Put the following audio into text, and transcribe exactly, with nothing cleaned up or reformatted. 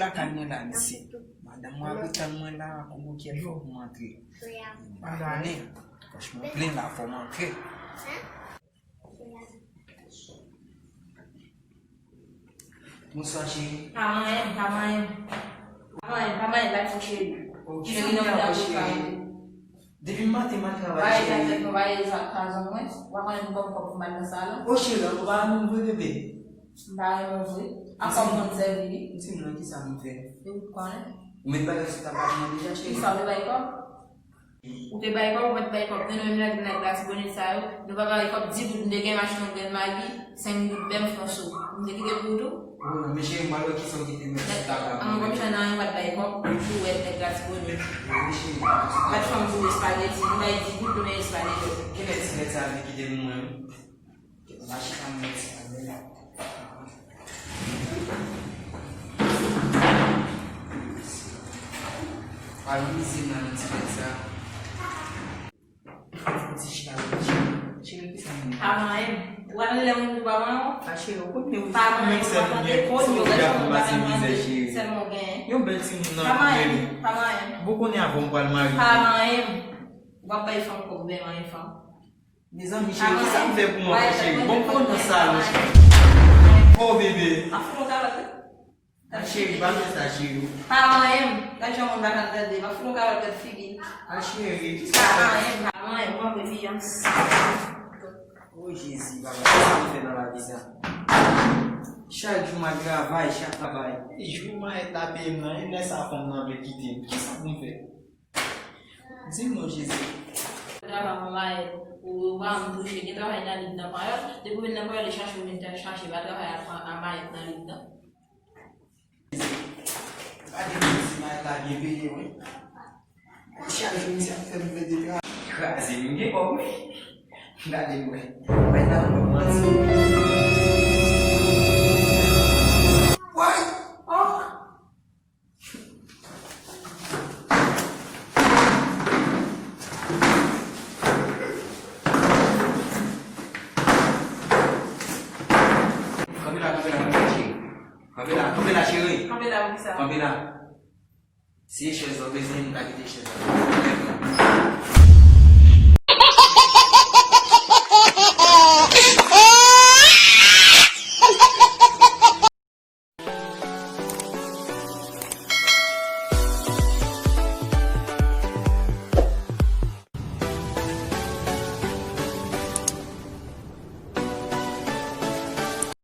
Lakay mwen la, mesye. Madanm mwen ap tann mwen la, kou boukyè, fòk m antre. M pa konnen. Franchman, plen la, fò m antre. Bonswa, cheri. Pa manyen, pa manyen. Pa manyen, pa manyen, pa di cheri. Oh, cheri, kisa w ap fè, cheri? Depi maten, m al travay, cheri. Bay tèt nou, bay sa kazon mwen. Ou pa konnen m ban m kòb pou m al nan salon? Oh, cheri, ou pa renmen m vre, bebe? M pa renmen w vre. Ankò m konn sèvi li. Di m non, kisa m fè? E ou t konnen? Ou met bagay sou tab la pou mwen deja, cheri? Kisa, ou te bay kòb? Ou te bay kòb, ou pa t bay kòb. Men nou menm nèg, nèg Latibonit sa yo, nou pa bay kòb di goud, nou te gen machin yon grenn magi, senk goud, bèm franso. Nou te kite pou ou tou? Oh, men cheri, m pral wè kisa w kite met sou tab la pou mwen. An, kòm jan nan, ou pa t bay kòb, ou tou wè nèg Latibonit. Wi, cheri. Bat fanm pou espageti, nou bay di goud, nou men espageti. Kilè ti nèg sa vin kite pou mwen, wi? Mache pa mwen ti ane la. Al mize nan ti bèt sa. Ti chita la, cheri. Cheri, ki sa menm? Pa manyen m. Ou pa tande lè moun di w pa manyen w? Pa cheri, ou konnen wi. Pa manyen m, ou pa tande, konnen w pa tande, sèlman w genyen. Yon bèl timoun nan. Pa manyen m, pa manyen m. Bon, konnen avan m pral marye. Pa manyen m. Ou pa bay fanm kòb, ou bay manyen fanm. Mezanmi, cheri, kisa m fè pou w ankò, cheri? Bon, m konn nan salon, cheri. Oh, bebe. Pa fout yon kalòt, wi. Ah, cheri, pa fè sa, cheri. Pa manyen m. Gad jan moun pa ka tande. Pa fout yon kalòt gad figi. Ah, cheri, kisa m fè? Pa manyen m, pa manyen m. Mwen, epi yon. Oh, Jezi, papa, kisa m fè nan lavi sa? Chak jou m al travay, chak travay. E jou mayèt la peye m nan, e lè sa fanm nan vle kite m. Kisa pou m fè? Di m non, Jezi. Travay an mayèt, ou pa janm touche, gen travay nan lit nan payòl, depi w vin nan payòl, e chache ou vin chache, pa travay a, a mayèt nan lit nan. Gade misye, mayèt la byen peye, wi. Chak jou misye ap fè m plede travay. Kraze m, m gen kòb, wi. Gade m, wi. Mayèt la nan kòb manti. Woy! Oh! Kanpe la, kanpe la, kanpe la, cheri. Kanpe la, kanpe la, cheri. Kanpe la, pou kisa? Kanpe la. Si e chèz la w bezwen, m ka kite chèz la.